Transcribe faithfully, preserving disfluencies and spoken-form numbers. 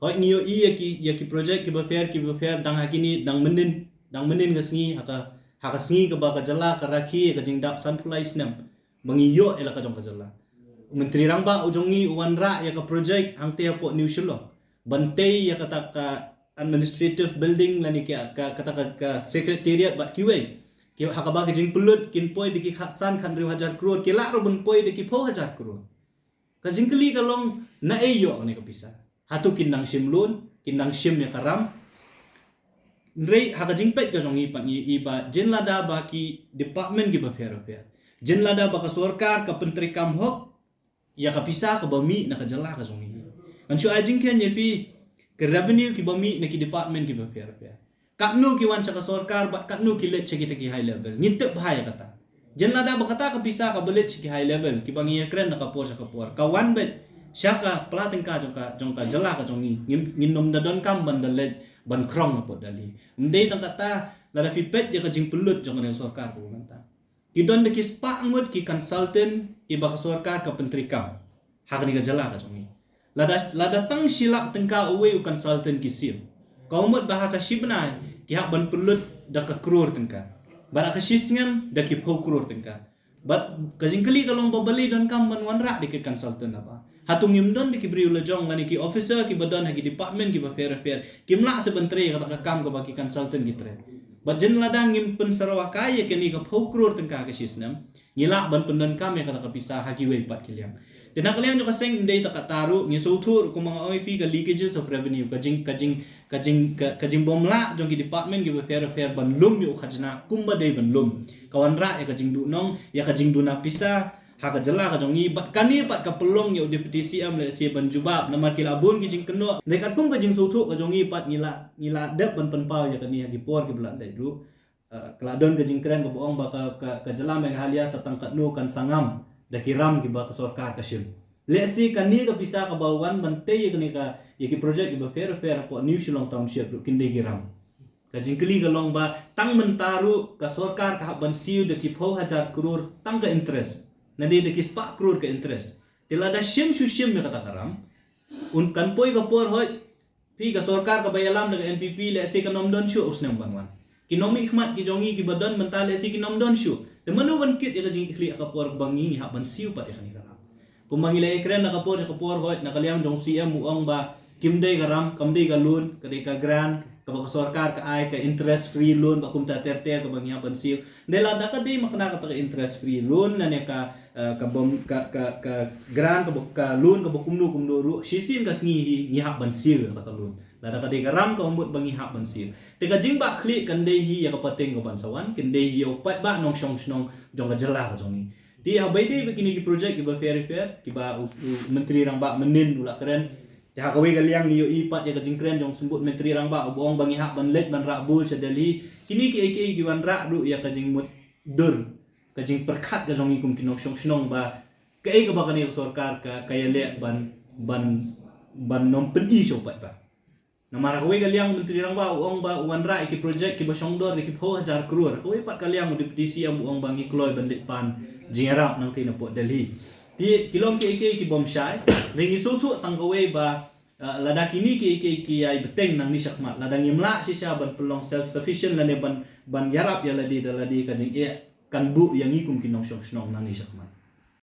Hoi ngi ïohi ïa ki, ïa ki project kiba pher, kiba pher dang ha kine, dang mynnin, dang mynnin ka sngi, ha ka, ha ka sngi kaba ka jylla ka rakhe ïa ka jingdap sanphew lai snem ba ngi ïoh ïa la ka jong ka jylla. U Myntri Rangbah u jong ngi u wanrah ïa ka project hangtei hapoh New Shillong ban tei ïa kata ka administrative building lane ki, ka, kata ka, ka secretariat bad kiwei. Ki, ha kaba ka jingpynlut kin poi da ki khatsan khathynriew hajar klur, ki lah ruh ban poi da ki phew hajar klur. Ka jingkylli ka long, naei ïoh kane ka pisa? Hato kin nang shim loan, kin nang shim ïa ka ram? Hynrei ha ka jingpeit ka jong ngi pat ngi i ba jin lada ba ki department kiba pher bapher, jin lada ba ka sorkar ka pyntreikam hok ïa ka pisa kaba mih na ka jylla ka jong ngi. Ngan shu ai jingkheiñ ïa phi, ka revenue kiba mih na ki department kiba pher bapher, katno ki wan sha ka sorkar bad katno ki leit sha kita ki high level, ngi tip bha ïa kata. Jin lada ba kata ka pisa kaba leit sha ki high level kiba ngi ïakren na ka por sha ka por ka wan beit sha ka pla tyngka jong ka, jong ka jylla ka jong ngi, ngin, ngin ym da donkam ban da leit ban khrong hapoh Delhi. Ym dei tang kata, lada phi peit ïa ka jingpynlut jong ka sorkar kaba mynta, ki don da ki spah ngut ki consultant kiba ka sorkar ka pyntreikam ha kane ka jylla ka jong ngi. Lada, lada tang shi lak tyngka uwei u consultant ki siew, ka mut ba ha ka shi bnai ki hap ban pynlut da ka klur tyngka, bad ha ka shi snem da ki phew klur tyngka. Bad ka jingkylli ka long ba balei donkam ban wanrah da ki consultant, haba hato ngim don da ki briew la jong lane ki officer kiba don ha ki department kiba pher bapher, kim lah shuh ban trei kata ka kam kaba ki consultant ki trei? Bad jin lada ngim pynsyrwa kai ïa kane ka phew klur tyngka ha ka shi snem, ngi lah ban pyndonkam ïa kata ka pisa ha kiwei pat ki liang? Te na ka liang jong ka seng ym dei tang kata ruh, ngi sngewthuh ruh kumba nga ong ïa phi, ka leakages of revenue, ka jing, ka jing, ka jing, ka, ka jingbymlah jong ki department kiba pher bapher ban lum ïa u khajna kumba dei ban lum, ka wanrah ïa ka jingduhnong, ïa ka jingduna pisa ha ka jylla ka jong ngi. Bad kane pat ka pynlong ïa u Deputy C M lehse ban jubab, namar ki la bun ki jingkynnoh. Hynrei katkum ka jingsngewthuh ka jong ngi pat ngi la, ngi la dep ban pynpaw ïa kane ha ki por kiba la dep ruh. Eh, ka la don ka jingkren kaba ong ba ka, ka, ka jylla Meghalaya sa tang katno kan sa ngam da ki ram kiba ka sorkar ka shim. Lehse kane ka pisa kaba wan ban tei ïa kane ka, ïa ki project kiba pher bapher hapoh New Shillong Township ruh kin dei ki ram. Ka jingkylli ka long ba tang mynta ruh ka sorkar ka hap ban siew da ki phew hajar klur tang ka interest, nade da ki spah klur ka interest. Te lada shim shu shim ïa kata ka ram, un kan poi ka por hoi, phi, ka sorkar kaba ïalam da ka N P P lehse kan ym don shuh u snem ban wan. Ki nongmihkhmat ki jong ngi kiba don mynta lehse kin ym don shuh. Te mano ban kit ïa ka jingkitkhlieh ha ka por kaba ngi, ngi hap ban siew pat ïa kane ka ram? Kumba ngi la ïakren na ka por sha ka por hoi, na ka liang jong C M u ong ba kim dei ka ram, kam dei ka loan, ka dei ka grant kaba ka sorkar ka ai, ka interest free loan, ba kumta ter ter kaba ngi hap ban siew. Hynrei lada ka dei ma kane kata ka interest free loan lane ka, eh, ka bym, ka, ka, ka grant kaba, ka loan kaba kumno kumno ruh, shisien ka sngi hi ngi hap ban siew ïa kata ka loan. Lada ka dei ka ram ka mut ba ngi hap ban siew. Te ka jingbahkhlieh kan dei hi ïa ka pateng ka ban sa wan, kan dei hi ïa u paidbah nongshong shnong jong ka jylla ka jong ngi. Te haba ïadei bad kine ki project kiba pher bapher kiba u, u Myntri Rangbah mynnin u la kren, te ha kawei ka liang ngi ïohi pat ïa ka jingkren jong u Symbud Myntri Rangbah uba ong ba ngi hap ban leit ban rah bul sha Delhi. Kine kiei kiei ki wanrah ruh ïa ka jingmutdur, ka jingpyrkhat ka jong ngi kum ki nongshong shnong ba kaei kaba kane ka sorkar ka, ka ïaleh ban, ban, ban ym pyni sha u paidbah. Namar ha kawei ka liang u Myntri Rangbah u ong ba u wanrah ïa ki project kiba shongdor da ki phew hajar klur. Ha kawei pat ka liang u Deputy C M u ong ba ngi kloi ban leit pan jingïarap nangtei napoh Delhi. Te ki long kiei kiei ki bym shai. Hynrei ngi sngewthuh tang kawei ba, eh, lada kine kiei kiei ki ïai bteng nangne shakhmat, lada ngim lah shisha ban pynlong self sufficient lane ban, ban ïarap ïa lade da lade, ka jingeh kan buh ïa ngi kum ki nongshong shnong nangne shakhmat.